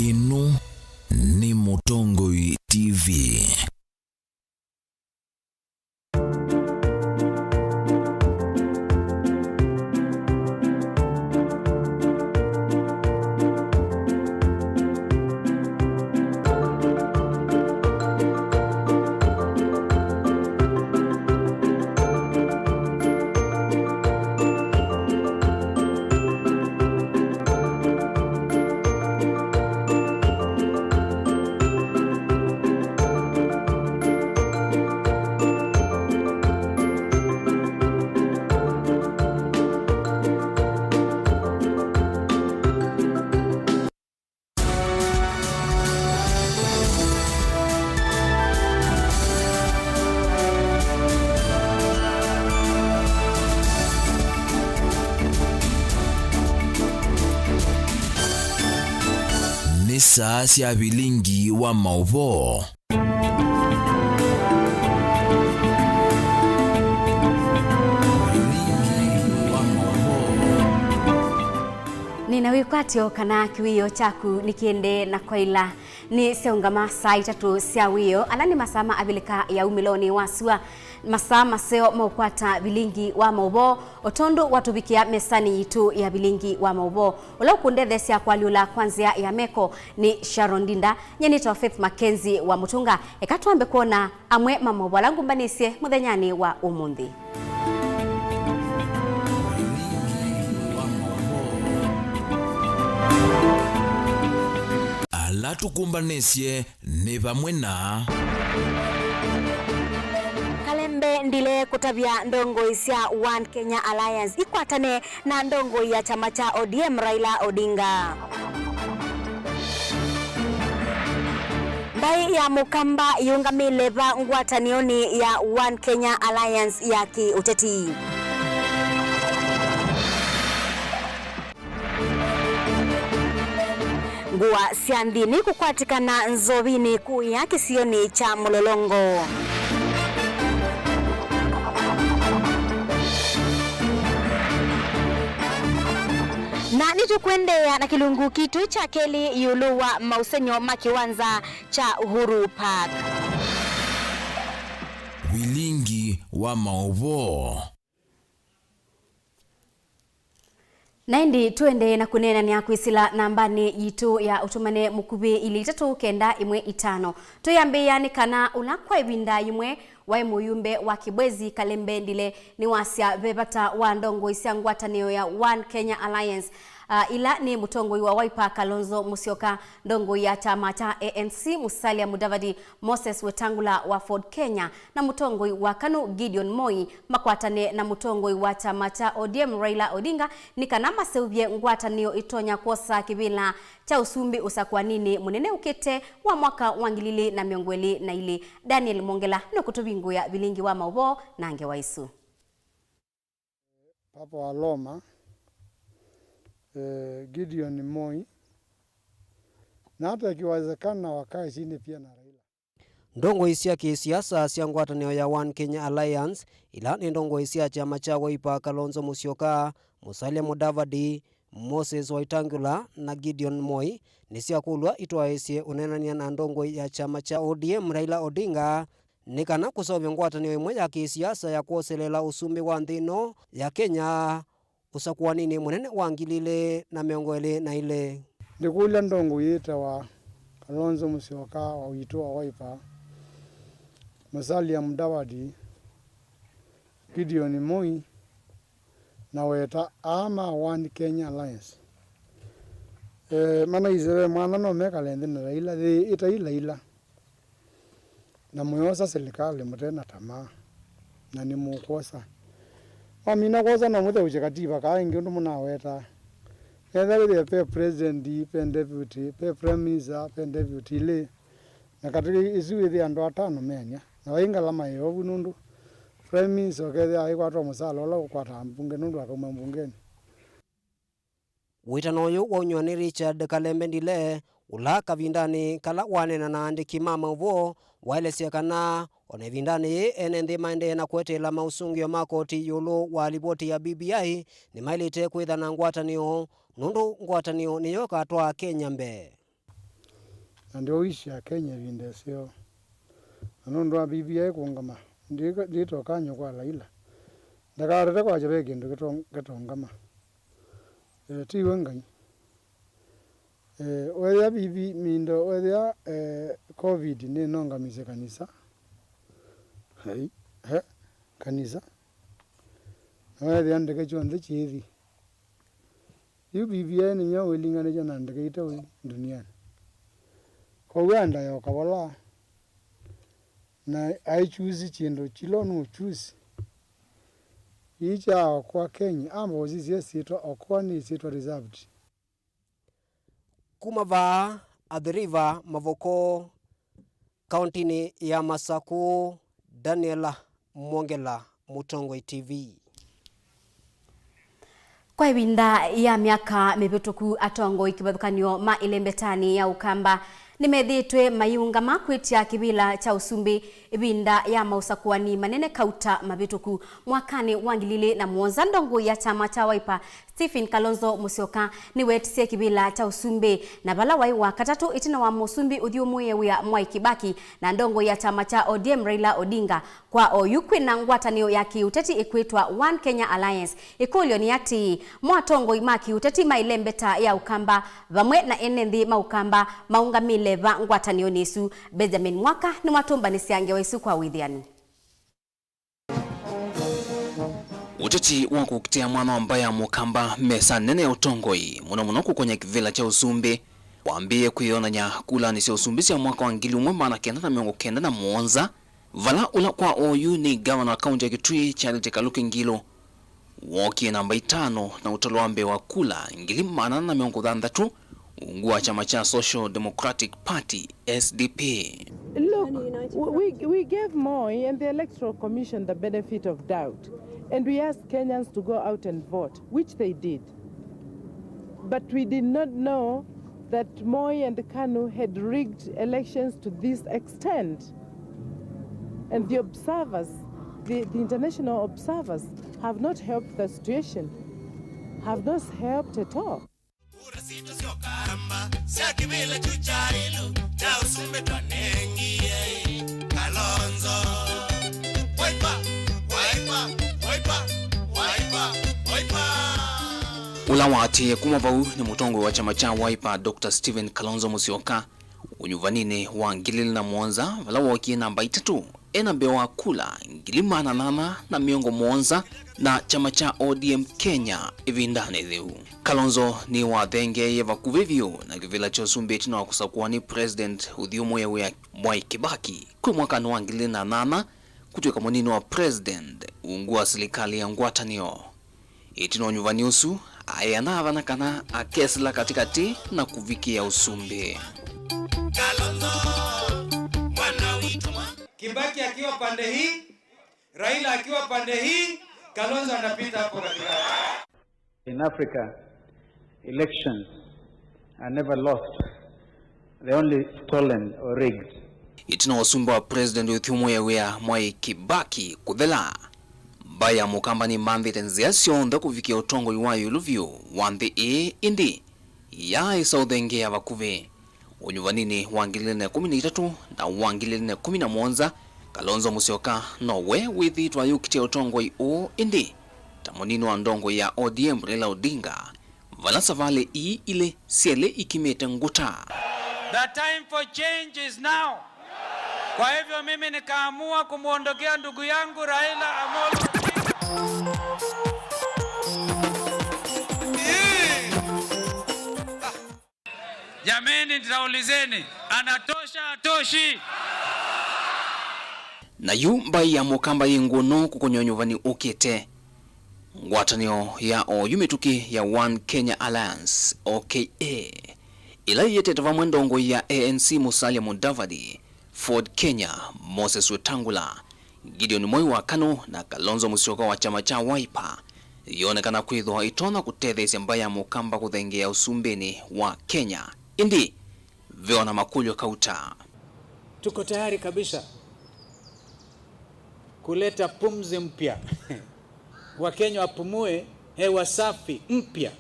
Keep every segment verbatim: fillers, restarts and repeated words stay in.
Ĩno nĩ Mũtongoi T V. Nĩ saa sya vilingi wa maũvoo. Vilingi wa maũvoo. Nĩna wĩkwatyo kana kĩwĩo kyaku nĩkĩendee na kwaĩla. Nĩsyaũngama saa itatũ sya wĩoo, ala nĩ masaa ma Avilika ya umĩlonĩ wa sua, masaa maseo ma ũkwata vilingi wa maũvoo, o tondũ watũvikĩa mesanĩ yitũ ya vilingi wa maũvoo. Ũla ũkũndetheesya kũalyũla kwa nzĩa ya meko nĩ Sharon Ndinda, nyie nĩtawa Faith Mackenzie wa Mũtũnga. Eka twambe kwona amwe ma maũvoo ala ngũmbanĩsye mũthenyanĩ wa ũmũnthĩ. Ala tũkũmbanĩsye nĩ vamwe na Kalembe Ndile kũtavya ndongoi sya One Kenya Alliance ikwatane na ndongoi ya kyama kya O D M Raila Odinga. Mbaĩ ya Mũkamba yĩũngamĩle va ngwatanĩonĩ ya One Kenya Alliance ya kĩ-ũteti. Ngũa sya nthĩnĩ kũkwatĩkana nzovinĩ kũya kĩsionĩ kya Mũlolongo. Na nĩtũkũendeea na kĩlungu kitũ kya kelĩ ĩũlũ wa maũsengy'o ma kĩwanza kya Uhuru Park. Vilingi wa maũvoo. Na ĩndĩ tũendee na kũneenany'a kwĩsĩla nambanĩ yitũ ya ũtũmane mũkuvĩ ilĩ itatũ kenda ĩmwe itano. Tũyambĩĩa nĩ kana ũla kwa ĩvinda yĩmwe waĩ mũyumbe wa Kibwezi, Kalembe Ndile, nĩwasya ve vata wa ndongoi sya ngwatanĩo ya One Kenya Alliance, ah, ila nĩ mũtongoi wa Wiper Kalonzo Musyoka, ndongoi ya kyama kya A N C Musalia Mudavadi, Moses Wetangula wa Ford Kenya, na mũtongoi wa KANU Gideon Moi makwatane na mũtongoi wa kyama kya O D M Raila Odinga nĩ kana maseũvye ngwatanĩo ĩtonya kwosa kĩvĩla kya ũsumbĩ ũsakũaninĩ mũnene ũkĩte wa mwaka wa ngili ilĩ na mĩongo ĩlĩ na ilĩ. Daniel Mwongela nũkũtũvingũĩa vilingi wa maũvoo na ngewa isu. Papa wa Roma, eh, Gideon Moi, na hata ikiwezekana wakae chini pia na Raila. Ndongoi sya kĩsiasa sya ngwatanĩo ya One Kenya Alliance, ila nĩ ndongoi sya kyama kya Wiper Kalonzo Musyoka, Musalia Mudavadi, Moses Wetangula na Gideon Moi, nĩsyakũlw'a itwaĩĩsye ũneenany'a na ndongoi ya kyama kya O D M Raila Odinga, nĩ kana kũseũvya ngwatanĩo ĩmwe ya kĩsiasa ya kwoseleela ũsumbĩ wa nthĩ ĩno ya Kenya ũsakũaninĩ mũnene wa ngili ilĩ na mĩongo ĩlĩ na ilĩ. Ndĩkũlya ndongoi yĩtawa Kalonzo Musyoka wa witũ wa Wiper, Musalia Mudavadi, Gideon Moi, na weta aa ma One Kenya Alliance. Eh, manaisye ve mwana no mekale nthĩ na Raila, yĩ ĩtai Raila. Na mũyoosa silikalĩ mũte na tamaa, na nĩmũkwosa. Mwamina kwosa no mũtheũkye kativa kaa ĩngĩ ũndũ mũnawetaa. Nethĩwa wĩthĩe ve president, ve deputy, ve prime minister, ve deputy ilĩ, na katĩ ĩsu wĩthĩe andũ atano meany'a, na vai ngalama yĩovu nũndũ prime minister ũkethĩa aikwatwa mũsala ũla ũkwataa mbunge nũndũ akauma mbungenĩ. Wĩtano ũyũ waunyiwa nĩ Richard Kalembe Ndile, ũla kavindanĩ kala waneena na aandĩki ma maũvoo waelesya kana o na ĩvindanĩ yĩĩ ene nthĩ maendee na kweteela maũsũngĩo ma koti ĩũlũ wa livoti ya B B I nĩmaĩlĩte kwĩtha na ngwatanĩo, nũndũ ngwatanĩo nĩyo ĩkatwaa Kenya mbee. Na ndĩwau ishi ya Kenya ĩvinda ĩseo. Na nũndũ wa B B I kũũngama, ndĩ-, ndĩtoka nyũkwa Laila. Ndakatate kwakya ve kĩndũ kĩtong-, kĩtongama. Eh, ti we Ngai. Eh, wethĩa B B I mindo, wethĩa, eh, covid nĩnongamisye kanisa. Hei, he, kanisa. Na wethĩa ndeke syonthe syĩthi. Yu B B I nĩyo wĩlinganĩsya na ndeke ita ũĩ ndunianĩ. Kwoou andaya ũkavola na aichusi kyĩndũ kĩla nũchusi. Ii kya Okoa Kenya, amba ũsisye ĩsyĩtwa Okoa nĩ ĩsyĩtwa reserved. Kuma vaa Athi River Mavoko, kauntinĩ ya Masakũ, Daniel Mwongela, Mũtongoi T V. Kwa ĩvinda ya myaka mĩvĩtũku, atongoi kĩvathũkany'o ma ĩlembetanĩ ya Ũkamba nĩmethĩĩtwe maiũngama kwĩtya kĩvĩla kya ũsumbĩ ĩvinda ya maũsakũani manene kauta mavĩtũku. Mwakanĩ wa ngili ilĩ na mũonza, ndongoi ya kyama kya Wiper, Stephen Kalonzo Musyoka, nĩweetisye kĩvĩla kya ũsumbĩ, na vala waĩ wa katatũ ĩtina wa mũsumbĩ ũthyũmũĩe wĩa Mwai Kibaki na ndongoi ya kyama kya O D M Raila Odinga. Kwa oyu, kwĩna ngwatanĩo ya kĩũteti ĩkwĩtwa One Kenya Alliance. Ĩkũlyo nĩ atĩĩ, mo atongoi ma kĩũteti ma ĩlembeta ya Ũkamba vamwe na ene nthĩ ma Ũkamba maũngamĩle va ngwatanĩonĩ ĩsu? Benjamin Mwaka nĩwatũmbanĩsya ngewa ĩsu kwa wĩthĩanu. Ũteti wa kũkitĩa mwana wa mbaĩ ya Mũkamba mesa nene ya ũtongoi, mũno mũno kũkonya kĩvĩla kya ũsumbĩ, wambĩĩe kwĩyonany'a kulanĩ sya ũsumbĩ sya mwaka wa ngili ũmwe maana kenda na mĩongo kenda na mũonza, vala ũla kwa oyu nĩ ngavana wa kaunti ya Kitui, Charity Kaluki Ngilu, wookie namba itano na ũtalo wa mbee wa kula ngili maana ana na mĩongo thanthatũ, ungu wa kyama kya Social Democratic Party, S D P. Look, w-, we, we gave Moi and the Electoral Commission the benefit of doubt, and we asked Kenyans to go out and vote, which they did. But we did not know that Moi and KANU had rigged elections to this extent. And the observers, the, the international observers, have not helped the situation, have not helped at all. Kura sitũ sya Ũkamba sya kĩvĩla kyu kya ĩlũ kya ũsumbĩ twanengie Kalonzo. Wiper, Wiper, Wiper, Wiper, Wiper. Ũla waatĩĩe kuma vau nĩ mũtongoi wa kyama kya Wiper, Doctor Stephen Kalonzo Musyoka, ũnyuvaninĩ wa ngili ilĩ na mũonza, vala wookie namba itatũ, ena mbee wa kula ngili maana nana na mĩongo mũonza na kyama kya O D M Kenya ĩvindanĩ yĩu. Kalonzo nĩwathengeeie vakuvĩ vyũ na kĩvĩla kya ũsumbĩ ĩtina wa kũsakũwa nĩ President ũthyũmũĩe wĩa Mwai Kibaki kwĩ mwakanĩ wa ngili ilĩ na nana kũtw'ĩka mũnini wa President ungu wa silikalĩ ya ngwatanĩo. Ĩtina wa ũnyuvani ũsu, aĩ anavana kana akesĩla katĩkatĩ na kũvikĩa ũsumbĩ. Kibaki akiwa pande hii, Raila akiwa pande hii, Kalonzo anapita hapo katikati. In Africa, elections are never lost. They're only stolen or rigged. Ĩtina wa ũsumbĩ wa President ũthyũmũĩe wĩa Mwai Kibaki kũthela, mbaĩ ya Mũkamba nĩmanthĩte nzĩa syonthe kũvikĩa ũtongoi wa ĩũlũ vyũ wa nthĩ ĩĩ, ĩndĩ yaaĩsa ũthengeea vakuvĩ. Ũnyuvaninĩ wa ngili ilĩ na ĩkũmi na itatũ na wa ngili ilĩ na ĩkũmi na mũonza, Kalonzo Musyoka nowe wĩthĩĩtwe ayũkitĩa ũtongoi ũũ, ĩndĩ ta mũnini wa ndongoi ya O D M Raila Odinga, vala savalĩ ii ilĩ syelĩ ikimĩte ngũta. The time for change is now. Kwa hivyo mimi nikaamua kumwondokea ndugu yangu Raila Amolo Odinga. Jameni, nitaulizeni, anatosha, atoshi? Na yu mbaĩ ya Mũkamba yĩ ngũno kũkũnywa nyuvani ũkĩte. Ngwatanĩo ya oyu mĩtũkĩ ya One Kenya Alliance, O K A, ĩla yĩetete vamwe ndongoi ya A N C Musalia Mudavadi, Ford Kenya, Moses Wetangula, Gideon Moi wa KANU, na Kalonzo Musyoka wa kyama kya Wiper, yonekana kwĩthĩwa ĩtonya kũtetheesya mbaĩ ya Mũkamba kũthengeea ũsumbĩnĩ wa Kenya. Ĩndĩ ve o na makũlyo kauta. Tuko tayari kabisa kuleta pumzi mpya. Wakenya wapumue hewa safi mpya,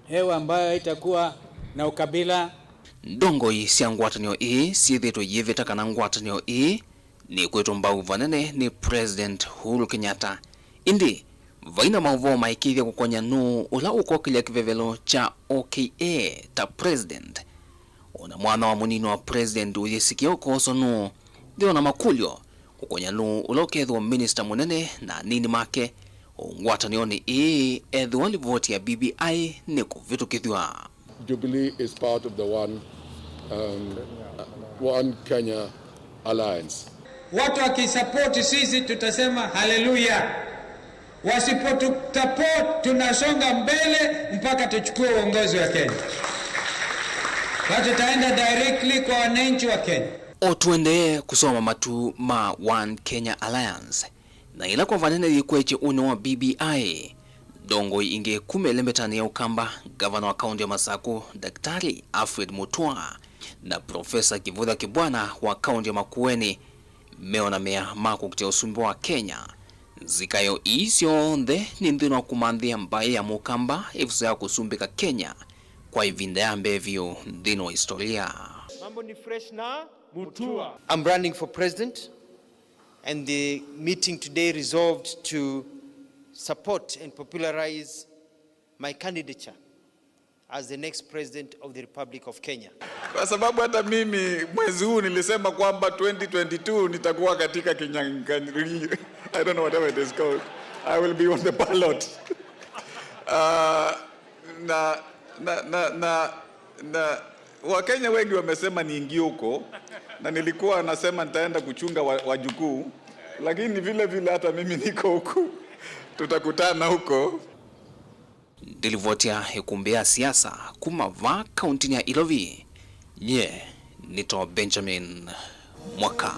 hewa ambayo haitakuwa na ukabila, Ndongoi sya ngwatanĩo ĩĩ syĩthĩĩtwe iyĩvĩta kana ngwatanĩo ĩĩ nĩkwĩtwa mbau vanene nĩ President Uhuru Kenyatta. Ĩndĩ vai na maũvoo maĩkĩĩthya kũkonya nũũ ũla ũkokĩlya kĩvevelo kya O K A ta president. O na mwana wa mũnini wa president ũyĩsikĩa ũkooswa nũũ, nthĩ o na makũlyo kũkonya nũũ ũla ũkethĩwa minista mũnene na anini make o ngwatanĩonĩ ĩĩ ethĩwa livoti ya B B I nĩkũvĩtũkĩthw'a. Jubilee is part of the One, um, One Kenya Alliance. Watu wakisapoti sisi, tutasema haleluya. Wasipotusupport, tunasonga mbele mpaka tuchukue uongozi wa Kenya. Na tutaenda directly kwa wananchi wa Kenya. O tũendee kũsoma matu ma One Kenya Alliance, na ĩla kwa vanene yĩkwetye ũnĩ wa B B I, ndongoi ingĩ kuma ĩlembetanĩ ya Ũkamba, ngavana wa kaũntĩ ya Masakũ, Daktari Alfred Mutua, na Profesa Kivutha Kibwana wa kaũntĩ ya Makueni, meonamĩa ma kũkitĩa ũsumbĩ wa Kenya. Nzikaĩo ii syonthe nĩ nthĩnĩ wa kũmanthĩa mbaĩ ya Mũkamba ĩvuso ya kũsumbĩka Kenya kwa ĩvinda ya mbee vyũ nthĩnĩ wa historia. Mambo ni fresh na Mutua. I'm running for president, and the meeting today resolved to support and popularize my candidature as the next president of the Republic of Kenya. Kwa sababu hata mimi mwezi huu nilisema kwamba twenty twenty-two nitakuwa katika kinyang'anyiro. I don't know whatever it is called. I will be on the ballot. Uh, na, na, na, na, na Wakenya wengi wamesema niingie huko, na nilikuwa nasema nitaenda kuchunga wa-, wajukuu, lakini vile vile hata mimi niko huku. Tutakutana huko. Ndilivoti ya ĩkũmbĩ ya siasa kuma vaa kaũntĩnĩ ya Ilovi, nyie nĩtawa Benjamin Mwaka.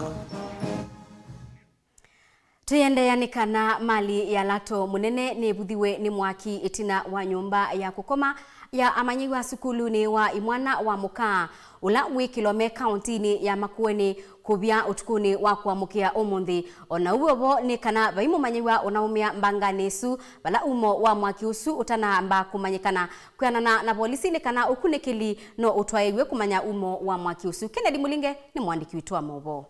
Tũiendeea nĩ kana mali ya Lato Mũnene nĩvuthiwe nĩ mwaki ĩtina wa nyũmba ya kũkoma ya amanyĩw'a sukulunĩ wa Imwana wa Mũkaa, ũla wĩ Kĩlome kaũntĩnĩ ya Makueni, kũvya ũtukũnĩ wa kũamũkĩa ũmũnthĩ. O na ũu vo nĩ kana vai mũmanyĩw'a ũnaumĩa mbanganĩ ĩsu vala umo wa mwaki ũsu ũtanaamba kũmanyĩkana. Kwĩanana na volisi nĩ kana ũkunĩkĩli no ũtwaĩw'e kũmanya umo wa mwaki ũsu. Kennedy Mũlinge nĩ mũandĩki witũ wa maũvoo.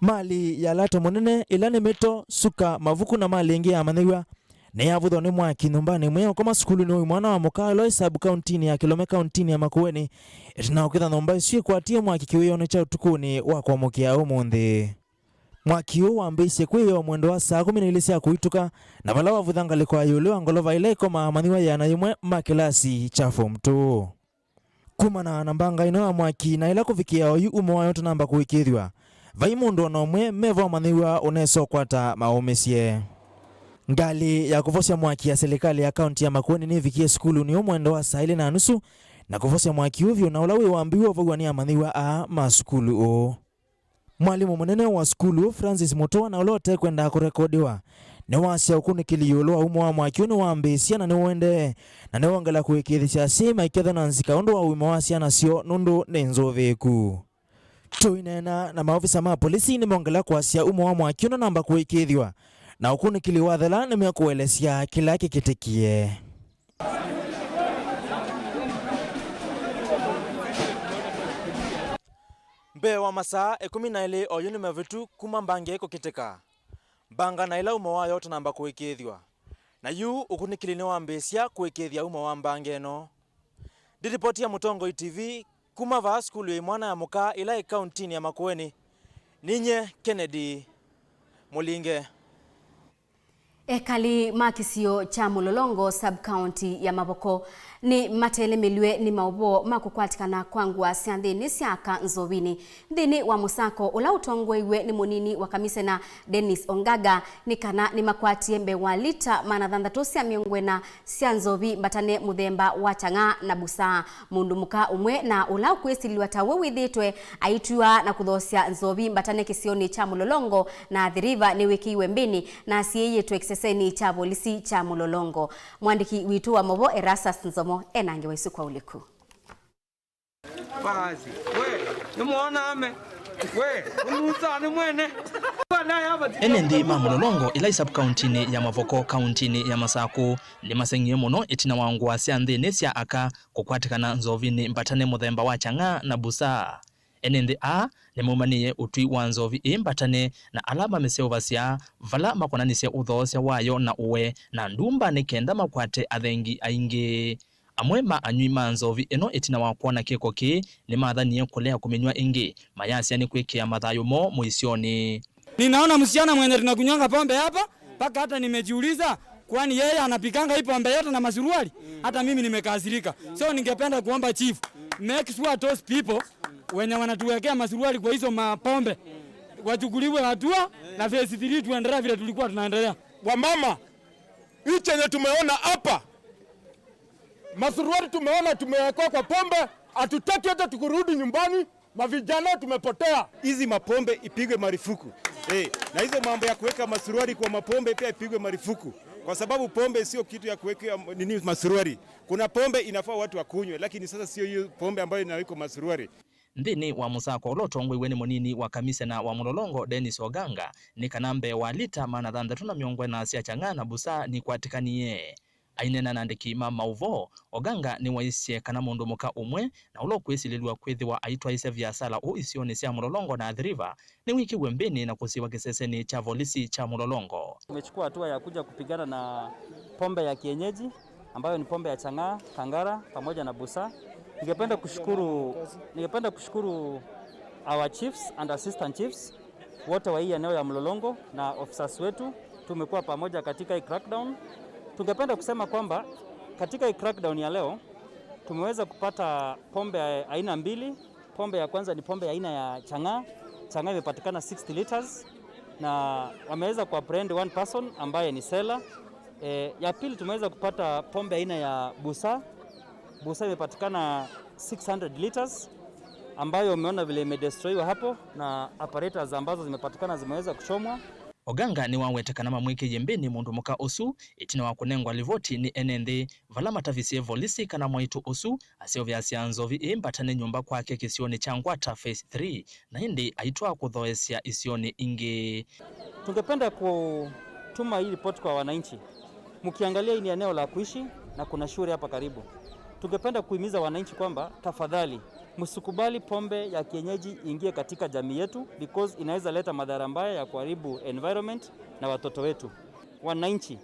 Mali ya Lato Mũnene, ĩla nĩ mĩto, suka, mavuku na mali ĩngĩ ya amanyĩw'a, nĩyavuthwa nĩ mwaki nyũmbanĩ ĩmwe ya ũkoma sukulunĩ wa Imwana wa Mũkaa ĩla ĩ sub kaũntĩnĩ ya Kĩlome kaũntĩnĩ ya Makueni, ĩtina wa kwĩtha nyũmba ĩsu ĩkwatie mwaki kĩwĩonĩ kya ũtukũnĩ wa kũamũkĩa ũmũnthĩ. Mwaki ũũ wambĩĩisye kwĩyoo mwendo wa saa kũmi na ilĩ sya kũitũka, na vala wavutha ngalĩko ya ĩũlũ wa ngolova ĩla ĩkomaa amanyĩw'a ĩana yĩmwe ma kĩlasi kya form two. Kumana na mbanga ĩno ya mwaki na ĩla kũvikĩa oyu umo wayo ũtanamba kũĩkĩĩthw'a, vai mũndũ o na ũmwe me vo amanyĩw'a ũnesa ũkwata maũmĩsye. Ngalĩ ya kũvosya mwaki ya silikalĩ ya kaũntĩ ya Makueni nĩvikie sukulunĩ ũũ mwendo wa saa ilĩ na nusu, na kũvosya mwaki ũũ vyũ na ũla wĩ wambĩĩw'e ũvow'a nĩ amanyĩw'a aa ma sukulu ũũ. Mwalimũ mũnene wa sukulu, Francis Mutua, na ũla ũtekwendaa kũrekodiwa, nĩwasya ũkunĩkĩli ĩũlũ wa umo wa mwaki ũũ nĩwambĩĩsya na nĩũendee, na nĩwongela kũĩkĩĩthĩsya asyai maikethwa na nzika ũndũ wa ũima wa syana syoo nũndũ nĩ nzũvĩĩku. Tũineena na maovisa ma polisi nĩmongela kwasya umo wa mwaki ũũ nũnamba kũĩkĩĩthw'a, na ũkunĩkĩli wathela nĩmekũelesya kĩla kĩkĩtĩkie. Mbee wa masaa ĩkũmi na elĩ oyu nĩ mavĩtu kuma mbanga ĩĩ kũkĩtĩka, mbanga na ĩla umo wayo ũtanamba kũĩkĩĩthw'a, na yu ũkunĩkĩli nĩwambĩĩsya kũĩkĩĩthya umo wa mbanga ĩno. Ndilivoti ya Mũtongoi T V kuma vaa sukulu ya Imwana ya Mũkaa ĩla ĩ kaũntĩnĩ ya Makueni, ninyie Kennedy Mũlinge. Ekali ma kĩsio kya Mũlolongo sub-county ya Mavoko nĩmatelemelw'e nĩ maũvoo ma kũkwatĩkana kwa ngũa sya nthĩnĩ sya aka nzovinĩ. Nthĩnĩ wa mũsako ũla ũtongoeiw'e nĩ mũnini wa kamisena Dennis Ongaga, nĩ kana nĩmakwatie mbee wa lita maana thanthatũ sya mĩongo ĩna sya nzovi mbatane mũthemba wa Chang'aa na Busaa. Mũndũ mũka ũmwe na ũla ũkwĩsilĩlw'a ta we wĩthĩĩtwe aitw'a na kũthoosya nzovi mbatane kĩsionĩ kya Mũlolongo na Athi River nĩwĩkĩiwe mbĩnĩ na asiĩĩĩtwe kĩsesenĩ kya volisi kya Mũlolongo. Mũandĩki witũ wa maũvoo Erastus Nzomo ena ngewa isu kwa ũliku. Basi, we, nĩmwona ame? We, ũnusaa nĩ mwene. Ene nthĩ ma Mũlolongo ĩla ĩ sub-kauntinĩ ya Mavoko, kauntinĩ ya Masakũ, nĩmaseng'ie mũno ĩtina wa ngũa sya nthĩnĩ sya aka kũkwatĩkana nzovinĩ mbatane mũthemba wa Chang'aa na Busaa. Ene nthĩ aa nĩmaumanĩie ũtwi wa nzovi ĩĩ mbatane na ala mamĩseũvasya, vala makonanisye ũthoosya wayo na ũwe na ndumba nĩ kenda makwate athengi aingĩ. Amwe ma anywi ma nzovi ĩno ĩtina wa kwona kĩko kĩĩ nĩmathanie kũlea kũmĩnyw'a ĩngĩ, mayasya nĩ kwĩkĩa mathayũ moo mũisyonĩ. Ninaona msichana mwenye tunakunywanga pombe hapa, mpaka hata nimejiuliza, kwani yeye anapikanga hii pombe yote na masuruali? Hata mimi nimekasirika. So ningependa kuomba chief, make sure those people wenye wanatuwekea masuruali kwa hizo mapombe wachukuliwe hatua, na phase three tuendelea vile tulikuwa tunaendelea. Wamama, hii chenye tumeona hapa, masuruali tumeona tumewekwa kwa pombe, hatutaki hata tukurudi nyumbani, mavijana tumepotea. Hizi mapombe ipigwe marufuku. Eh, na hizo mambo ya kuweka masuruali kwa mapombe pia ipigwe marufuku. Kwa sababu pombe sio kitu ya kuwekea nini masuruali. Kuna pombe inafaa watu wakunywe, lakini sasa sio hiyo pombe ambayo inawekwa masuruali. Nthĩnĩ wa mũsako ũla ũtongoiw'e nĩ mũnini wa kamisena wa Mũlolongo, Dennis Oganga, nĩ kana mbee wa lita maana thanthatũ na mĩongo ĩna sya Chang'aa na Busaa nikwatĩkanie. Aineena na andĩki ma maũvoo, Oganga nĩwaisye kana mũndũ mũka ũmwe na ũla ũkwĩsilĩlw'a kwĩthĩwa aitwaĩĩsya viasala ũũ isionĩ sya Mũlolongo na Athi River nĩwĩkĩw'e mbĩnĩ na kũsiwa kĩsesenĩ kya volisi kya Mũlolongo. Tumechukua hatua ya kuja kupigana na pombe ya kienyeji ambayo ni pombe ya Chang'aa, Kangara pamoja na Busaa. Ningependa kushukuru, ningependa kushukuru our chiefs and assistant chiefs wote wa hii eneo ya Mlolongo na officers wetu, tumekuwa pamoja katika hii crackdown. Tungependa kusema kwamba katika hii crackdown ya leo tumeweza kupata pombe aina mbili. Pombe ya kwanza ni pombe ya aina ya Chang'aa. Chang'aa imepatikana sixty liters na wameweza kuapprehend one person ambaye ni seller. E, ya pili tumeweza kupata pombe aina ya Busaa. Busaa imepatikana six hundred liters ambayo umeona vile imedestroyiwa hapo na apparatus ambazo zimepatikana zimeweza kuchomwa. Oganga nĩwawete kana mamwĩkĩie mbĩnĩ mũndũ mũka ũsu ĩtina wa kũnengwa livoti nĩ ene nthĩ, vala matavisye volisi kana mwaitũ ũsu aseũvĩasya nzovi ĩĩ mbatane nyũmba kwake kĩsionĩ kya Ngwata Phase three, na ĩndĩ aitwaa kũthoesya isionĩ ingĩ. Tungependa kutuma hii ripoti kwa wananchi. Mkiangalia, hii ni eneo la kuishi na kuna shule hapa karibu. Tungependa kuhimiza wananchi kwamba tafadhali msikubali pombe ya kienyeji iingie katika jamii yetu, because inaweza leta madhara mbaya ya kuharibu environment na watoto wetu. Wananchi,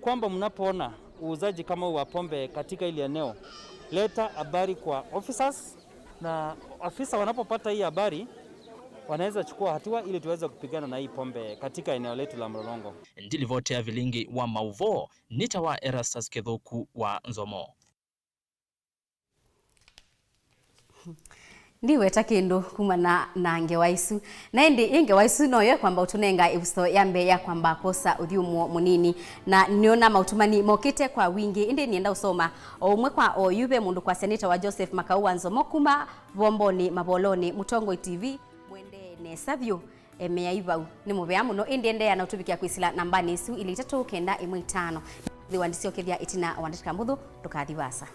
kwamba mnapoona uuzaji kama huu wa pombe katika hili eneo, leta habari kwa officers, na afisa wanapopata hii habari wanaweza chukua hatua ili tuweze kupigana na hii pombe katika eneo letu la Mlolongo. Ndilivoti ya vilingi wa maũvoo nĩ ta wa Erastus Kĩthũku wa Nzomo. Ndiweta kĩndũ kumana na ngewa isu. Na ĩndĩ ĩ ngewa isu noyo ĩkwamba ũtũnenga ĩvuso ya mbee ya kwamba kwosa ũthyũmũo mũnini. Na nĩona maũtũmani mokĩte kwa wingĩ, ĩndĩ nĩenda ũsoma o ũmwe kwa o yu. Ve mũndũ kwasya nĩtawa Joseph Makau wa Nzomo kuma Vomboni Mavolonĩ, Mũtongoi T V, mũendee nesa vyũ. Emeai vau. Nĩ mũvea mũno, ĩndĩ endeea na ũtũvikĩa kwĩsĩla nambanĩ isu ilĩ itatũ kenda ĩmwe itano. Thĩwa ndisyokethya ĩtina wa ndatĩka mbũthũ, ndũkathi vaasa.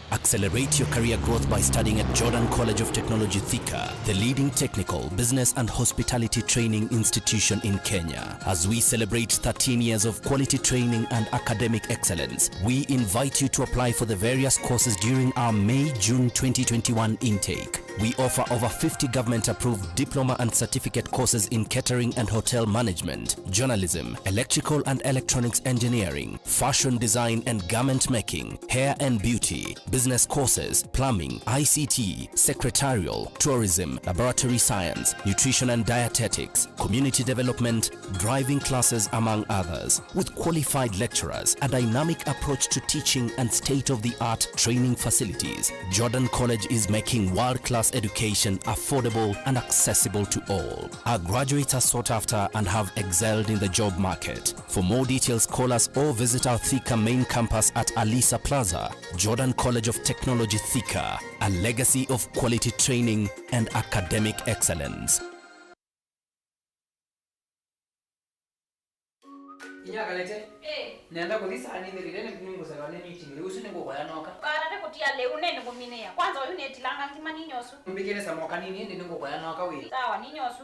Accelerate your career growth by studying at Jordan College of Technology Thika, the leading technical, business and hospitality training institution in Kenya. As we celebrate thirteen years of quality training and academic excellence, we invite you to apply for the various courses during our May-June twenty twenty-one intake. We offer over fifty government-approved diploma and certificate courses in catering and hotel management, journalism, electrical and electronics engineering, fashion design and garment making, hair and beauty, business courses, plumbing, I C T, secretarial, tourism, laboratory science, nutrition and dietetics, community development, driving classes, among others. With qualified lecturers, a dynamic approach to teaching, and state-of-the-art training facilities, Jordan College is making world-class education affordable and accessible to all. Our graduates are sought after and have excelled in the job market. For more details, call us or visit our Thika main campus at Alisa Plaza. Jordan College of Technology Thika, a legacy of quality training and academic excellence. Inya Kalete. Eh. Nenda kũthi saa nĩ thirire nĩ nĩngũselewa nĩ meeting. Lĩu ũsu nĩngũkoya noka. Kalete kũtia lĩu nĩ nĩkũminĩa. Kwanza ũyu nĩtilanga ngima ninyosu. Mbikĩre samoka nini ĩndĩ nĩngũkoya noka wĩ. Sawa, ninyosu.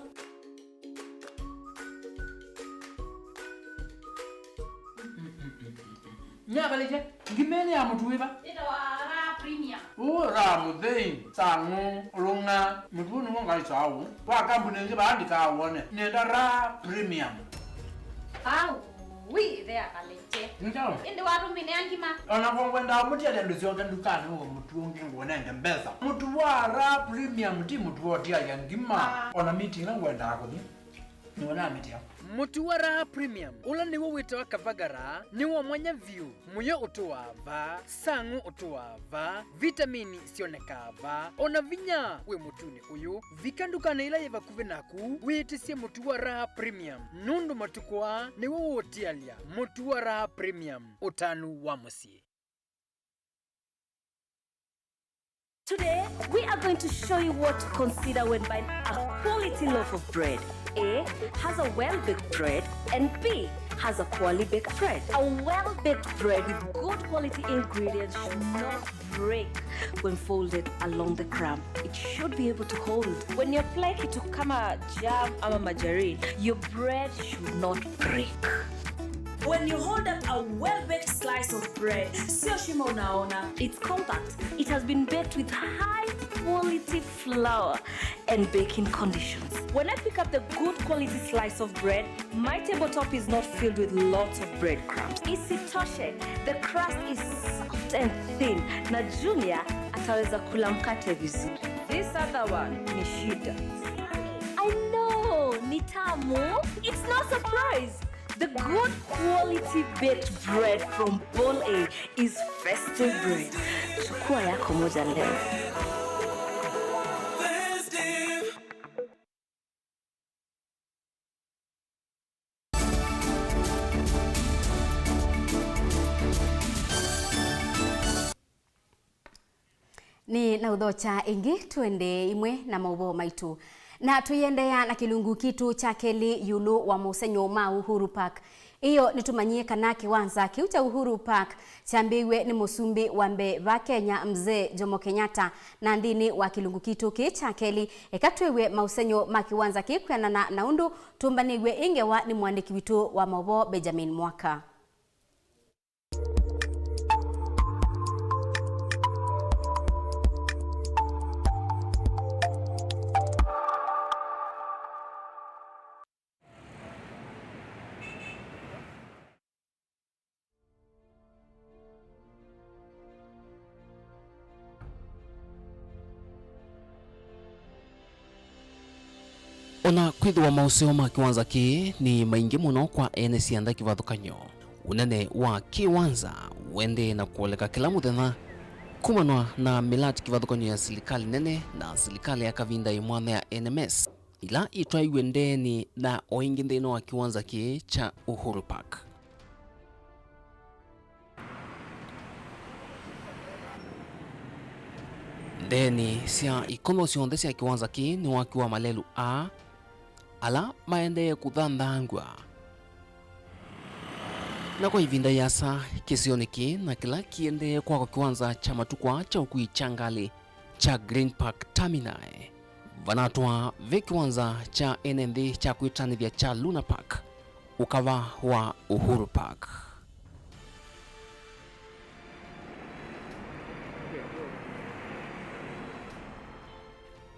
Nyakalĩkya, ngima ĩno ya mũtu wĩva? Ĩtawa Raha Premium. Ũ, Raha mũthei, Sang'ũ, Lũng'a, mũtu ũyũ nĩw'o ngaĩsaa ũũ. Wa kambuni ĩngĩ vaa ndikawone. Nĩenda Raha Premium. Au, wi, ĩthe ya Kalĩkye. Nĩ kyaũ? Ĩndĩ watũmĩnĩa ngima. O na ngwendaa mũtialya ndũ syonthe ndukanĩ ũũ mũtu ũngĩ ngũnenge mbesa. Mũtu wa Raha Premium ti mũtu wa ũtialya ngima. Ah. O na meeting ĩla ngwendaa kũthi. Nĩwona mĩtĩ ya. Mũtu wa Raha Premium, ũla nĩw'o wĩtawa Kavagara, nĩ wa mwanya vyũ. Mũyo ũtũaa vaa, Sang'ũ ũtũaa vaa, vitamini syonekaa vaa, o na vinya wĩ mũtunĩ ũyũ. Vika ndukanĩ ĩla yĩ vakuvĩ naku, wĩtĩsye mũtu wa Raha Premium, nũndũ matukũ aa nĩw'o ũũtialya. Mũtu wa Raha Premium, ũtanu wa mũsyĩ. Today, we are going to show you what to consider when buying a quality loaf of bread. A has a well-baked bread, and B has a poorly baked bread. A well-baked bread with good quality ingredients should not break when folded along the crumb. It should be able to hold. When you apply kitu kama jam ama margarine, your bread should not break. When you hold up a well-baked slice of bread, sio shimo unaona. It's compact. It has been baked with high quality flour and baking conditions. When I pick up the good quality slice of bread, my tabletop is not filled with lots of breadcrumbs. Isitoshe, the crust is soft and thin, na Junior ataweza kula mkate vizuri. This other one ni shida. I know, ni tamu. It's no surprise. The good quality baked bread from Bol A is festive bread. Chukua yako moja leo. Nĩ na ũthokya ĩngĩ, tũendee imwe na maũvoo maitũ. Na tũiendeea na kĩlungu kitũ kya kelĩ ĩũlũ wa maũsengy'o ma Uhuru Park. Ĩyo nĩtũmanyie kana kĩwanza kĩu kya Uhuru Park kyambĩĩw'e nĩ mũsumbĩ wa mbee va Kenya, Mzee Jomo Kenyatta. Na nthĩnĩ wa kĩlungu kitũ kĩĩ kya kelĩ, eka twĩw'e maũsengy'o ma kĩwanza kĩĩ kwĩanana na ũndũ tũmbanĩw'e ĩ ngewa nĩ mũandĩki witũ wa maũvoo Benjamin Mwaka. O na kwĩthĩwa maũseo ma kĩwanza kĩĩ nĩ maingĩ mũno kwa ene syanda kĩvathũkany'o, ũnene wa kĩwanza ũendee na kũoleka kĩla mũthenya kumanwa na mĩlati kĩvathũkany'o ya silikalĩ nene na silikalĩ ya kavinda ĩ mwanya ya N M S, ila itwaiw'e ndeenĩ na o ĩngĩ nthĩnĩ wa kĩwanza kĩĩ kya Uhuru Park. Ndeenĩ sya ikono syonthe sya kĩwanza kĩĩ nĩwakiwa malelu aa, ala maendee kũthanthangw'a. Na kwa ĩvinda ĩasa, kĩsionĩ kĩĩ na kĩla kĩendee kwakwa kĩwanza kya matukũ aa kya ũkui kya ngalĩ kya Green Park Terminal, vanatwa ve kĩwanza kya ene nthĩ kya kwĩtanĩthya kya Luna Park, ũkava wa Uhuru Park.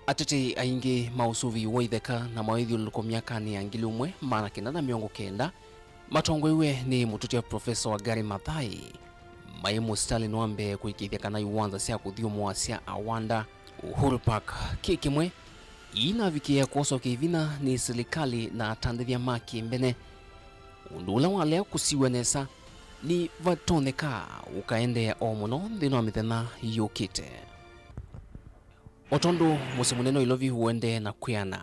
Atetei aingĩ ma ũsũvĩi wa itheka na maũthyũlũlũko myakanĩ ya ngili ĩmwe maana kenda na mĩongo kenda matongoew'e nĩ mũtũtya Profesa Wangari Maathai, maĩ mũsitalĩnĩ wa mbee kũĩkĩĩthya kana iwanza sya kũthyũmũa sya Awanda, Uhuru Park, kĩ kĩmwe iinavikĩĩa kwoswa kĩvinya nĩ silikalĩ na atandĩthya ma kĩmbene, ũndũ ũla walea kũsiw'a nesa nĩvatonyeka ũkaendeea o mũno nthĩnĩ wa mĩthenya yũkĩte. O tondũ mũsyĩ mũnene wa Nairobi ũendee na kwĩana,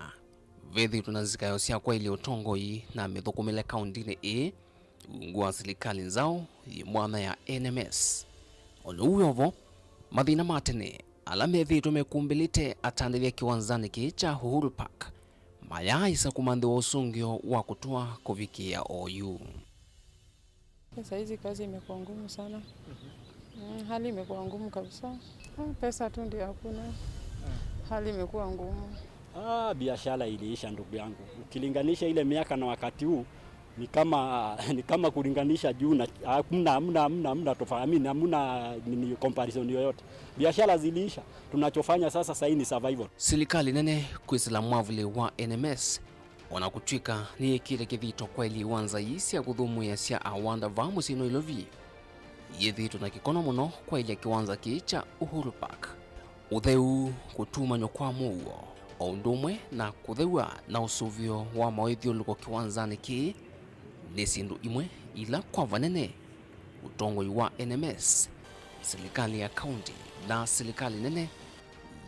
vethĩĩtwe na nzikayo sya kwaĩlya ũtongoi na mĩthũkũmĩle kaũndĩnĩ ĩĩ ungu wa silikalĩ nzaũ yĩ mwanya ya N M S. O na ũu wĩ o vo, mathĩna ma tene ala methĩĩtwe mekumbĩlĩte atandĩthya kĩwanzanĩ kĩĩ kya Uhuru Park mayaaĩsa kũmanthĩwa ũsũngĩo wa kũtũa kũvikĩĩa oyu. Saa hizi kazi imekuwa ngumu sana. Mm, hali imekuwa ngumu kabisa. Ah, pesa tu ndio hakuna. Hali imekuwa ngumu. Ah, biashara iliisha, ndugu yangu. Ukilinganisha ile miaka na wakati huu, ni kama, ni kama kulinganisha juu na, hamna, hamna, hamna, hamna tofa-, I mean, hamna nini, comparison yoyote. Biashara ziliisha. Tunachofanya sasa sahii ni survival. Silikalĩ nene kwĩsĩla mwavũlĩ wa N M S, o na kũtw'ĩka nĩyĩkĩte kĩthito kwaĩlya iwanza ii sya kũthũmũĩa sya awanda vaa mũsyĩ Nairobi, yĩthĩĩtwe na kĩkono mũno kwaĩlya kĩwanza kĩĩ kya Uhuru Park. Ũtheu, kũtumany'a kwa mũuo, o ũndũ ũmwe na kũthew'a na ũsũvĩo wa maũĩthyũlũlũko kĩwanzanĩ kĩĩ nĩ syĩndũ imwe ila kwa vanene ũtongoi wa N M S, silikalĩ ya kaunti, na silikalĩ nene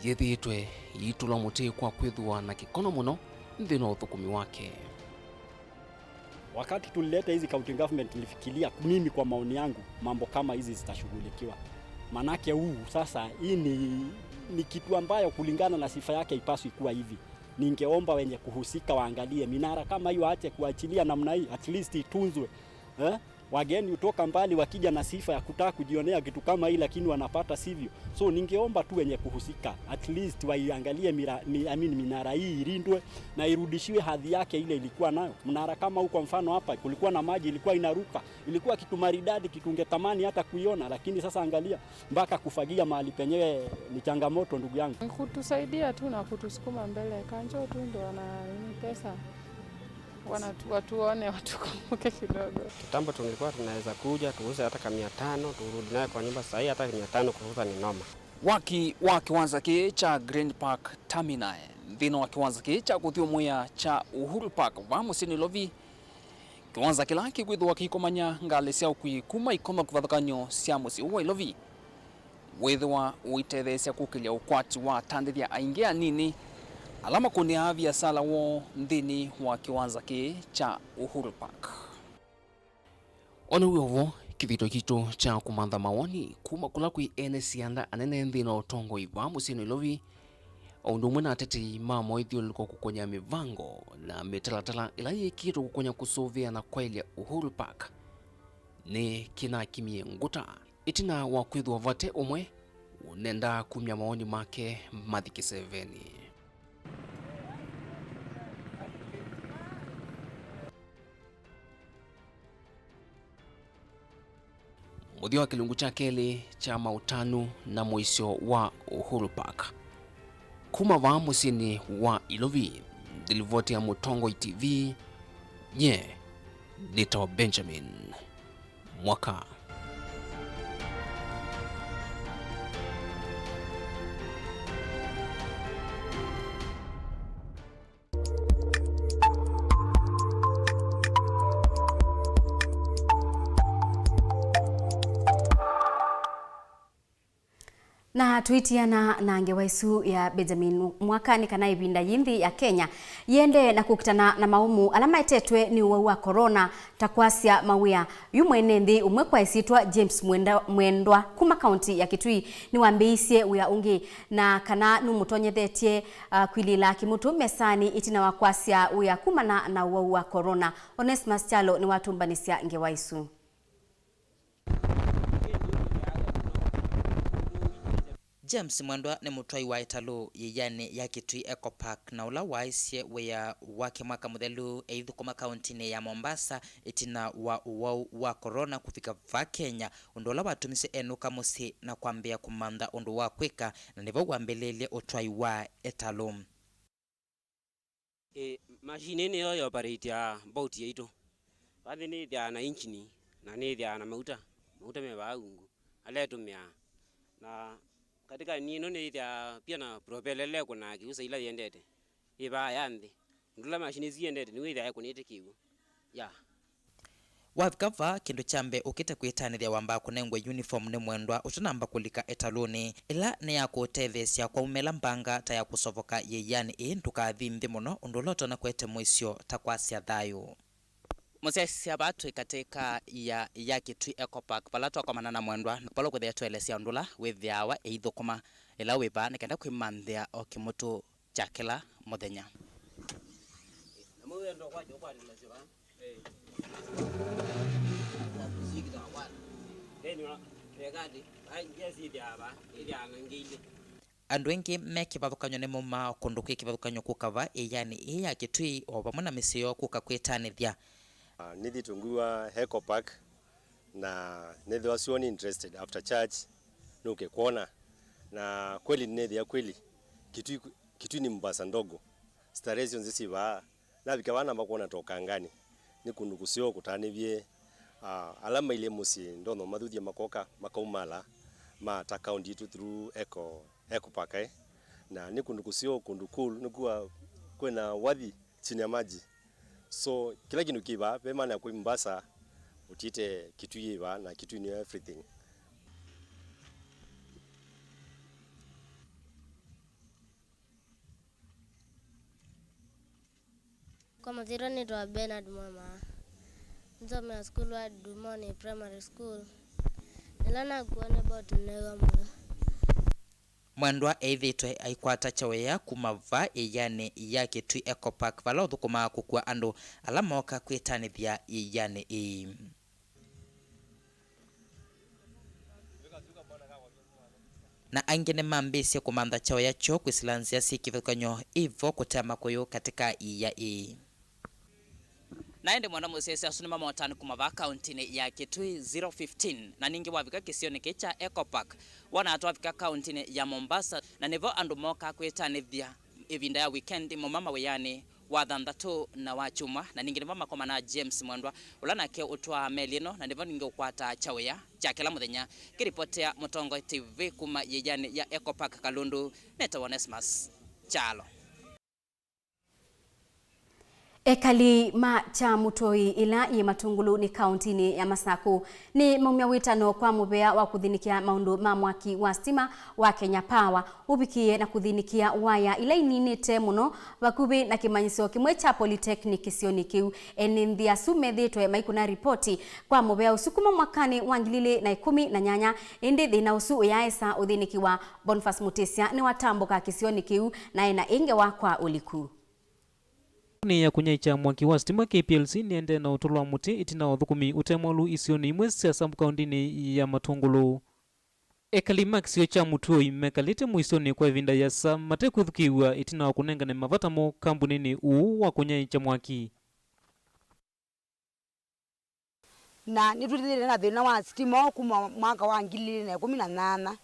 yĩthĩĩtwe iitũla mũtĩ kwa kwĩthĩwa na kĩkono mũno nthĩnĩ wa ũthũkũmi wake. Wakati tulileta hizi county government, nilifikiria mimi, kwa maoni yangu, mambo kama hizi zitashughulikiwa. Manake huu sasa, hii ni, ni kitu ambayo kulingana na sifa yake haipaswi kuwa hivi. Ningeomba wenye kuhusika waangalie minara kama hiyo, waache kuachilia namna hii, at least itunzwe. Eh? Wageni hutoka mbali wakija na sifa ya kutaka kujionea kitu kama hii, lakini wanapata sivyo. So ningeomba tu wenye kuhusika, at least waiangalie mira-, mi-, I mean, minara hii ilindwe na irudishiwe hadhi yake ile ilikuwa nayo. Mnara kama huu, kwa mfano, hapa kulikuwa na maji, ilikuwa inaruka, ilikuwa kitu maridadi, kitu ungetamani hata kuiona, lakini sasa angalia, mpaka kufagia mahali penyewe ni changamoto, ndugu yangu. Kutusaidia tu na kutusukuma mbele. Kanjo tu ndo wana nini, pesa. Wanatu-, watuone, watukumbuke kidogo. Kitambo tulikuwa tunaweza kuja tuuze hata ka mia tano, turudi nayo kwa nyumba. Sahii hata mia tano kuuza ni noma. Waki wa kĩwanza kĩĩ kya Green Park Terminal nthĩnĩ wa kĩwanza kĩĩ kya kũthyũmũĩa kya Uhuru Park vaa mũsyĩ Nairobi, kĩwanza kĩla kĩkwĩthĩwa kĩikomany'a ngalĩ sya ũkui kuma ikono kĩvathũkany'o sya mũsyĩ ũũ wa Nairobi, wĩthĩwa ũitetheesya kũkĩlya ũkwati wa atandĩthya aingĩ anini ala makũnĩaa viasala woo nthĩnĩ wa kĩwanza kĩĩ kya Uhuru Park. O na wĩ o vo, kĩthito kitũ kya kũmantha mawoni kuma kũla kwĩ ene sianda anene nthĩnĩ wa ũtongoi vaa mũsyĩ Nairobi, o ũndũ ũmwe na atetei ma maũĩthyũlũlũko kũkony'a mĩvango na mĩtalatala ĩla yĩkĩĩtwe kũkony'a kũsũvĩa na kwaĩlya Uhuru Park, nĩ kĩnakimie ngũta ĩtina wa kwĩthĩwa vate ũmwe ũnendaa kumya mawoni make mathi kĩsevenĩ. Mũthya wa kĩlungu kya kelĩ kya maũtanu na mũisyo wa Uhuru Park. Kuma vaa mũsyĩnĩ wa Ilovi, nthĩ livoti ya Mũtongoi T V, nye nĩtawa Benjamin Mwaka. Na tũitiana na ngewa ĩsu ya Benjamin Mwaka, nĩ kana ĩvinda yĩĩ nthĩ ya Kenya yĩendee na kũkitana na maũmũ ala maetetwe nĩ ũwau wa corona, ta kwasya mawĩa. Yu mwene nthĩ ũmwe kwa ĩsyĩtwa James Mwenda-, Mwendwa kuma kaunti ya Kitui nĩwambĩĩisye wĩa ũngĩ, na kana nũmũtonyethetye, ah, kwilĩĩla kĩmũtũ mesanĩ ĩtina wa kwasya wĩa kumana na ũwau wa corona. Onesmus Kyalo nĩwatũmbanĩsya ngewa ĩsu. James Mwendwa nĩ mũtwai wa ĩtalũ yĩianĩ ya Kitui Eco Park, na ũla waaisye wĩa wake mwaka mũthelu eithũkũma kauntinĩ ya Mombasa ĩtina wa ũwau wa corona kũvika vaa Kenya, ũndũ ũla watumisye enũka mũsyĩ na kwambĩĩa kũmantha ũndũ wa kwĩka, na nĩvo wambĩlĩĩlye ũtwai wa ĩtalũ. Ĩ, machine ĩĩ nĩyo ĩoperate boat yaitũ. Vaa nthĩ nĩĩthĩawa na engine, na nĩĩthĩawa na mauta, mauta me vaa ungu, ala ĩtũmĩaa. Na katika nĩ ĩno nĩĩthĩawa pia na propeller ĩla ĩkũnaa kĩw'ũ saa ila yĩendete, ĩ vaa ya nthĩ. Ũndũ ũla machine ĩsu yĩendete, nĩw'o ĩthĩawa ĩkũnĩte kĩw'ũ. Ya. Wavika vaa, kĩndũ kya mbee ũkĩte kwĩtanĩthya wambaa kũnengwa uniform nĩ Mwendwa ũtanamba kũlika ĩtalũnĩ. Ĩla nĩ ya kũũtetheesya kwaumĩla mbanga ta ya kũsovoka yĩianĩ ĩĩ ndũkathi nthĩ mũno, ũndũ ũla ũtonya kũete mũisyo ta kwasya thayũ. Mũsyaĩĩsya vaa twĩ katĩ ka ya, ya Kitui Eco Park, vala twakomana na Mwendwa, vala ũkũthĩa tũelesya ũndũ ũla wĩthĩawa eithũkũma ĩla wĩ vaa nĩ kenda kwĩmanthĩa o kĩmũtũ kya kĩla mũthenya. Na mũndũ enda kwakya ũkwatĩlasya vaa. Eh. Kwakya Andũ aingĩ me kĩvathũkany'o nĩmaumaa o kũndũ kwĩ kĩvathũkany'o kũka va ĩanĩ ĩĩ ya Kĩtui, o vamwe na mĩsyĩ yoo kũka kwĩtanĩthya. Ah, nĩthi tũngwĩwa Eco Park, na nĩthĩwa sure nĩ interested after church nũke kwona. Na kweli nĩnethĩa kweli Kitui, Kitui ni Mombasa ndogo. Starehe syonthe syĩ vaa. Navika vaa namba kwona ta Ũkangani. Nĩ kũndũ kũseo kũtanĩvye, ah, ala mailye mũsyĩ ndonya mathuthya makoka, makaumala, mata kaunti yitũ through Eco, Eco Park, eh. Na nĩ kũndũ kũseo, kũndũ cool, nĩkuwa kwĩna wathi chini ya maji. So, kĩla kĩndũ kĩ vaa, ve maana ya kwĩ Mombasa, ũtiĩte Kitui yĩ vaa, na Kitui nĩyo everything. Kwa mathĩtwa nĩtawa Bernard Mwema. Nzomea sukulu wa Dumoni Primary School. Ĩla nakuwa nĩ boat nĩneew'a mũno. Mwendwa eĩthĩtwe aikwata kyaũya kuma va ĩanĩ ya Kĩtui Eco Park, vala ũthũkũmaa kũkua andũ ala mooka kwĩtanĩthya ĩanĩ ĩĩ. Na aingĩ nĩmambĩĩsye kũmantha kyaũya kyoo kwĩsĩla nzĩa syĩ kĩvathũkany'o ivo kũtea makũyũ katĩka ĩa ĩĩ. Na ĩndĩ mwendwa mũsyaĩĩsya, asu nĩ mamotani kuma vaa kauntinĩ ya Kitui zero fifteen, na ningĩ wavika kĩsionĩ kĩĩ kya Eco Park, wonaa twavika kauntinĩ ya Mombasa, na nĩvo andũ mokaa kwĩtanĩthya ĩvinda ya weekend, mauma mawĩanĩ wa thanthatũ na wa kyumwa, na ningĩ nĩvo makomanaa James Mwendwa, ũla nake ũtwaa meli ĩno, na nĩvo ningĩ ũkwataa kyaũya kya kĩla mũthenya. Kĩripotea Mũtongoi T V kuma ĩanĩ ya Eco Park Kalundu, nĩtawa Onesmus Kyalo. Ekali ma Kyamũtũi ĩla yĩ Matũngũlũnĩ kauntinĩ ya Masakũ nĩmaumya wĩtano kwa mũvea wa kũthĩnĩkĩa maũndũ ma mwaki wa sitima wa Kenya Power ũvikĩĩe na kũthĩnĩkĩa waya ila ininĩte mũno vakuvĩ na kĩmanyĩsyo kĩmwe kya Polytechnic kĩsionĩ kĩu. Ene nthĩ asu methĩĩtwe maikũna ripoti kwa mũvea ũsu kuma mwakanĩ wa ngili ilĩ na ĩkũmi na nyanya, ĩndĩ thĩna ũsu ũyaaĩsa ũthĩnĩkĩwa. Boniface Mutisya nĩwatambũka kĩsionĩ kĩu na ena ĩ ngewa kwa ũliku. Nĩ ya kũnyaĩĩkya mwaki wa sitima, K P L C nĩendee na ũtũlo wa mũtĩ ĩtina wa ũthũkũmi ũte mwalu isionĩ imwe sya sub-kaũntinĩ ya Matũngũlũ. Ekali ma kĩsio kya Mũtũi mekalĩte mũisyonĩ kwa ĩvinda yĩasa mate kwĩthukĩĩw'a ĩtina wa kũnengane mavata moo kambuninĩ ũũ wa kũnyaĩĩkya mwaki. Na nĩtwĩthĩĩte na thĩna wa sitima ũũ kuma mwaka wa ngili ilĩ na ĩkũmi na nyanya,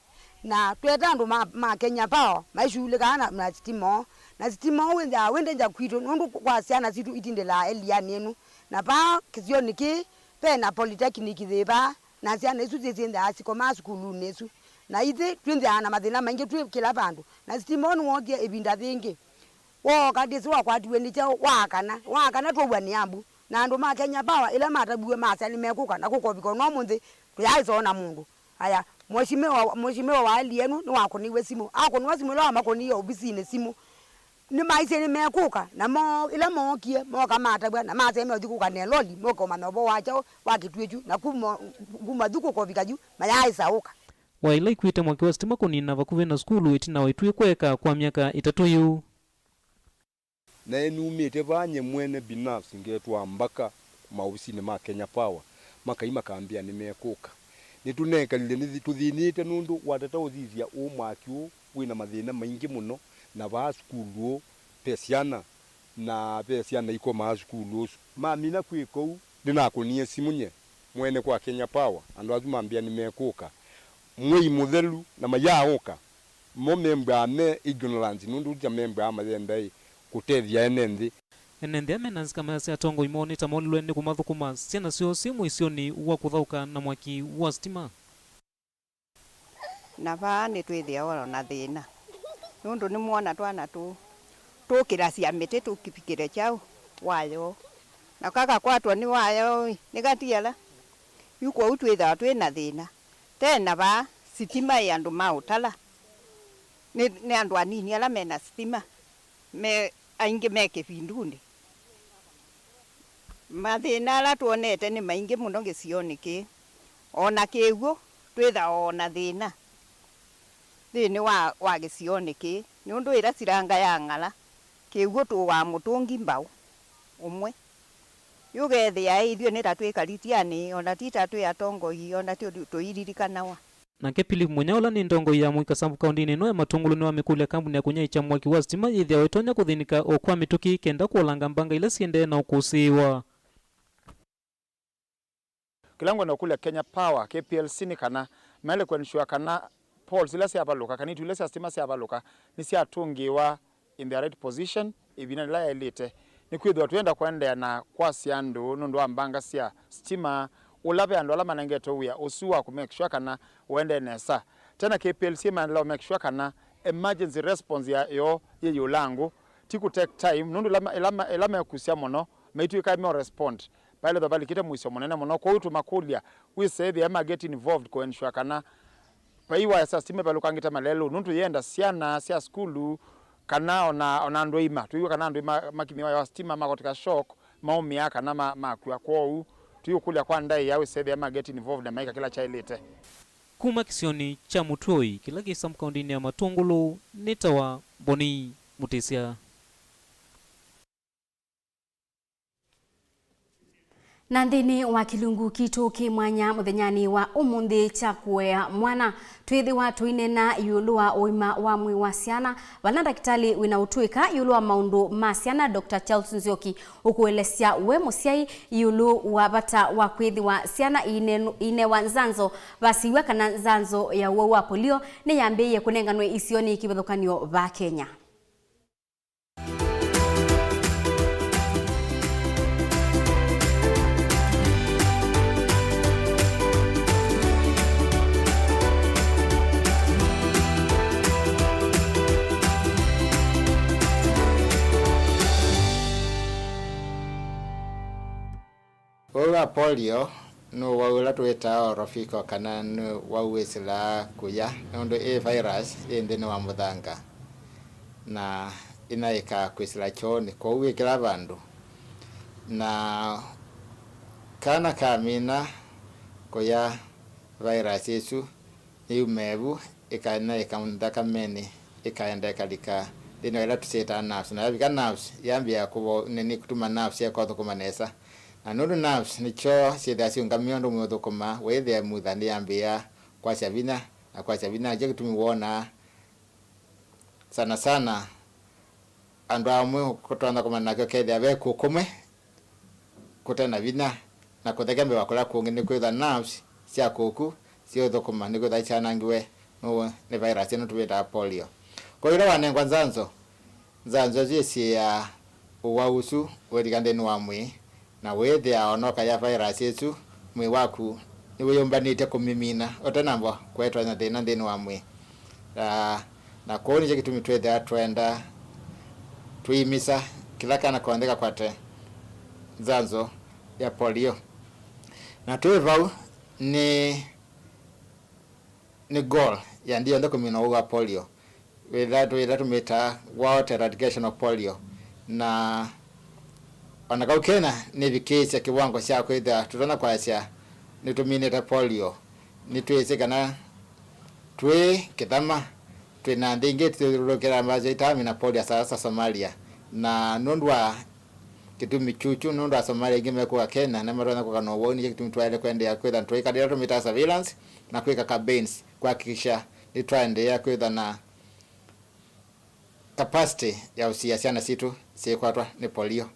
na tweta andũ ma, ma Kenya Power maishughulĩkaa na, na sitima ũũ. Na sitima ũũ wĩthĩaa wĩ danger kwitũ nũndũ kwa syana sitũ itindĩlaa ĩlianĩ ĩno, na vaa kĩsionĩ kĩĩ ve na polytechnic yĩ vaa, na syana isu syĩthĩaa sikomaa sukulunĩ ĩsu. Na ithyĩ twĩthĩaa na mathĩna maingĩ twĩ kĩla vandũ, na sitima ũũ nĩwookie ĩvinda yĩngĩ. Wooka ndĩsĩ wakwatiwe nĩ kyaũ, waakana, waakana twauwa nĩ ambu. Na andũ ma Kenya Power ĩla mataviw'e masya nĩmekũka na kũkovika ona ũmũnthĩ, tũyaaĩsa ona mũndũ. Aya, mheshimiwa, mheshimiwa wa ĩlianĩ nĩwakũnĩiwe simũ. Akũnĩwa simũ ĩla wamakũnĩie ovisinĩ simũ. Nĩmaisye nĩmekũka, na mo, ĩla mookie, mooka matavw'a, na masya meũthi kũka ne loli, moke ũmanya ũvoo wa kyaũ wa kĩtuĩ kyu, na kuma, kuma yu kũkovika yu, mayaaĩsa ũka. Wa ĩla ikuĩte mwaki wa sitima kũnina vakuvĩ na sukulu ĩtina wa ituĩ kũeka kwa myaka ĩtatũ yu. Naĩ numĩte vaa nyie mwene binafsi ngetwaa mbaka maovisinĩ ma Kenya Power, makai makambĩa nĩmekũka. Nĩtũnekalile nĩthi-, tũthĩnĩte nũndũ watata ũsisya ũũ mwaki ũũ wĩ na mathĩna maingĩ mũno, na vaa sukulu ũũ ve syana, na ve syana ikomaa sukulu ũsu. Mamina kwĩka ũu, nĩnakũnie simũ nye mwene kwa Kenya Power, andũ asu mambĩa nĩmekũka. Mwei mũthelu na mayaaũka. Mo membwaa me ignorance nũndũ ũtya membwaa mayenda ĩ kũtethya ene nthĩ. Ene nthĩ aa mena nzika mayasya atongoi moo nĩ ta molilwe nĩ kũmathũkũma syana syoo syĩ mũisyonĩ wa kũthaũka na mwaki wa sitima. Na vaa nĩtwĩthĩawa na thĩna nũndũ nĩmwona twana tũũ tũkĩlasya mĩtĩ tũkivikĩle kyaũ waya ũũ, na kakakwatwa nĩ waya ũũ nĩkatiala yu, kwoou twĩthĩawa twĩ na thĩna. Tena vaa sitima ĩ andũ ma ũtala. Nĩ, nĩ andũ anini ala me na sitima, me, aingĩ me kĩvindunĩ. Mathĩna ala twonete nĩ maingĩ mũno kĩsionĩ kĩĩ. O na kĩw'ũ twĩthawa o na thĩna nthĩnĩ wa, wa kĩsionĩ kĩĩ, nũndũ ĩla silanga yang'ala, kĩw'ũ tũũaa mũtũngi mbaũ ũmwe. Yu ũkethĩa ithyĩ nĩ ta twĩ Kalitianĩ, o na ti ta twĩ atongoi, o na ti tũ-, tũililikanawa. Nake Philip Munya, ũla nĩ ndongoi ya mũika sub kaũntĩnĩ ĩno ya Matũngũlũ, nĩwamĩkũlya kambuni ya kũnyaĩĩkya mwaki wa sitima yĩthĩawa ĩtonya kũthĩnĩka o kwa mĩtũkĩ kenda kũolanga mbanga ila siendee na ũkũsĩĩwa. Kĩla ngwenda kũlya Kenya Power, K P L C, nĩ kana maĩle kũ ensure kana poles ila syavalũka, kana itu ila sya sitima syavalũka, nĩsyatũngĩĩwa in their right position ĩvindanĩ yĩla yaĩlĩte. Nĩkwĩthĩwa twĩenda kũendeea na kwasya andũ nũndũ wa mbanga sya sitima, ũla ve andũ ala manengetwe wĩa ũsu wa kũ make sure kana ũendee nesa. Tena K P L C maendelea make sure kana emergency response ya, yoo yĩ ĩũlũ wa ngũ, ti kũ take time, nũndũ ĩla ma-, ĩla ma-, ĩla mekusya mũno, maitw'ĩka me respond, vaĩlĩthwa valikĩte mũisyo mũnene mũno. Kwoou tũmakũlya wĩse ĩthĩa ma get involved kũ ensure kana vai waya sya sitima ivalũkangĩte malelũ, nũndũ yĩenda syana sya sukulu kana ona, ona andũ aima. Twĩw'a kana andũ aima makinyĩwa waya wa sitima, makoteka shock, maũmĩa kana ma-, makw'a. Kwoou tũiũkũlya kwa ndaĩa wĩse ĩthĩa ma get involved na maĩka kĩla kyaĩlĩte. Kuma kĩsionĩ kya Mũtũi, kĩla kĩ sub kaũntĩnĩ ya Matũngũlũ, nĩtawa Boni Mũtĩsya. Na nthĩnĩ wa kĩlungu kitũ kĩ mwanya mũthenyanĩ wa ũmũnthĩ kya kũea mwana, twĩthĩwa tũineena ĩũlũ wa ũima wa mwĩĩ wa syana, vala ndakĩtalĩ wĩna ũtũĩka ĩũlũ wa maũndũ ma syana, Doctor Charles Nzioki, ũkũelesya we mũsyai ĩũlũ wa vata wa kwĩthĩwa syana iine-, iinewa nzanzo, vasiw'a kana nzanzo ya ũwau wa polio nĩyambĩĩe kũnenganwe isionĩ kĩvathũkany'o va Kenya. Ũwau wa polio nĩ ũwau ũla tũwĩtaa oro fecal, kana nĩ ũwau wĩsĩlaa kũya, nũndũ ĩ virus yĩ nthĩnĩ wa mũthanga, na ĩnaĩkaa kwĩsĩla kyoonĩ, kwoou wĩ kĩla vandũ. Na kana kamina kũya virus ĩsu, nĩyumaa vu, ĩkanaĩka nthakamenĩ, ĩkaenda ĩkalika nthĩnĩ wa ĩla tũsyĩtaa nerves. Na yavika nerves, yambĩĩa kũvo-, nĩ, nĩ kũtuma nerves syeka ũthũkũma nesa. Na nũndũ nerves nĩkyo syĩthĩaa syĩũngamĩe ũndũ ũmwe ũthũkũma, wĩthĩa mutha nĩyambĩĩa kwasya vinya, na kwasya vinya, nĩkyo kĩtumi wonaa sana sana andũ amwe kũtonya kũmanya nakyo kethĩa ve kũũ kũmwe kũte na vinya, na kũthekea mbee wa kũla kũngĩ nĩkwĩthwa nerves sya kũũ kũu syĩũthũkũma nĩkwĩthwa isyanangiwe nĩ, nĩ virus ĩno tũwĩtaa polio. Kwa ĩla wanengwa nzanzo, nzanzo ĩsu yĩsiĩĩaa ũwau ũsu ũilika nthĩnĩ wa mwĩĩ, na wĩthĩaa o na ũkaya virus ĩsu, mwĩĩ waku nĩwĩyũmbanĩtye kũmĩmina ũtanamba kũetwa na thĩna nthĩnĩ wa mwĩĩ. Na, na kwoou nĩkyo kĩtumi twĩthĩaa twenda tũimisa kĩla kana konthe kakwate nzanzo ya polio. Na twĩ vau nĩ, nĩ goal ya nthĩ yonthe kũmina ũwau wa polio. Ĩla tũ-, ĩla tũmĩtaa World Eradication of Polio. Na o na kau Kenya nĩvikĩĩsye kĩwango kya kwĩthĩa tũtonya kwasya nĩtũminĩte polio, nĩtwĩsĩ kana twĩ kĩthama, twĩ na nthĩ ingĩ ithyũlũlũkĩte ambazo itamina polio, sasa Somalia. Na nũndũ wa kĩtumi kyũkyu, nũndũ Asomalia aingĩ mekũka Kenya, nĩmatonya kũka na ũwau, nĩkyo kĩtumi twaĩle kũendeea kwĩtha tũikalĩla tũmĩtaa surveillance na kwĩka campaigns kuhakikisha nĩtwaendeea kwĩtha na capacity ya ũsiĩa syana sitũ syĩkwatwa nĩ polio.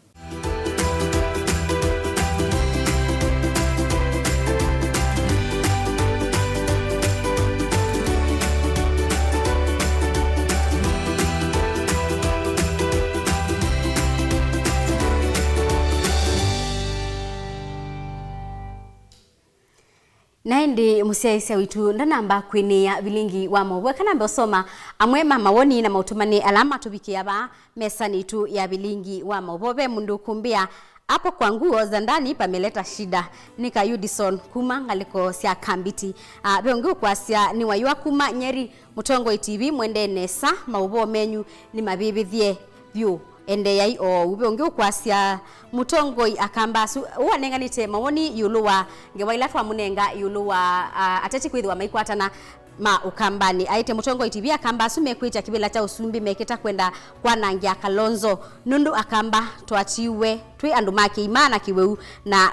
Na ĩndĩ mũsyaĩĩsya witũ ndanamba kwĩnĩĩa vilingi wa maũvoo. Eka nambe ũsoma amwe ma mawoni na maũtũmanĩ ala matũvikĩĩa vaa mesanĩ itũ ya vilingi wa maũvoo. Ve mũndũ ũkũmbĩa, "Hapo kwa nguo za ndani pameleta shida." Nĩ Kayudison kuma ngalĩko sya Kambiti. Ah, ve ũngĩ ũkwasya nĩ Wayũa kuma Nyeri, Mũtongoi T V, mwendee nesa, maũvoo menyu nĩ mavĩvĩthye vyũ. Endeeai oou. Ve ũngĩ ũkwasya, mũtongoi akamba asu, ũũ anenganĩte mawoni ĩũlũ wa ngewa ila twamũnenga ĩũlũ wa, a, ateti kwĩthĩwa maikwatana ma Ũkambanĩ. Aĩtye mũtongoi T V, akamba asu mekwĩtya kĩvĩla kya ũsumbĩ mekĩta kwenda kwanangĩa Kalonzo, nũndũ akamba twatiiwe twĩ andũ ma kĩima na kĩwĩu, na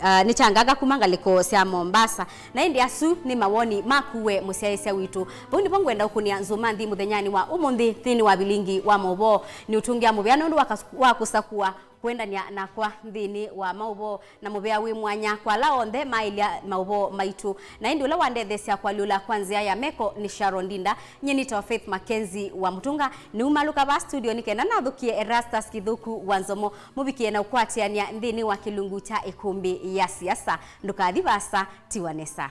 Ah, nĩ kya nganga kuma ngalĩko sya Mombasa. Na ĩndĩ asu nĩ mawoni maku we mũsyaĩĩsya witũ. Vau nĩvo ngwenda ũkũnĩa nzũma nthĩ mũthenyanĩ wa ũmũnthĩ nthĩnĩ wa vilingi wa maũvoo. Nĩ ũtũngĩa mũvea nũndũ wa kas-, wa kũsakũa kũendanĩa nakwa nthĩnĩ wa maũvoo, na mũvea wĩ mwanya kwa ala onthe maĩlya maũvoo maitũ. Na ĩndĩ ũla wandetheesya kũalyũla kwa nzĩa ya meko nĩ Sharon Ndinda. Nyie nĩtawa Faith Mackenzie wa Mũtũnga. Nĩumalũka vaa studio nĩ kenda nathũkĩe Erastus Kĩthũku wa Nzomo. Mũvikĩe na ũkwatĩanĩa nthĩnĩ wa kĩlungu kya ĩkũmbĩ ya siasa. Ndũkathi vaasa, tiwa nesa.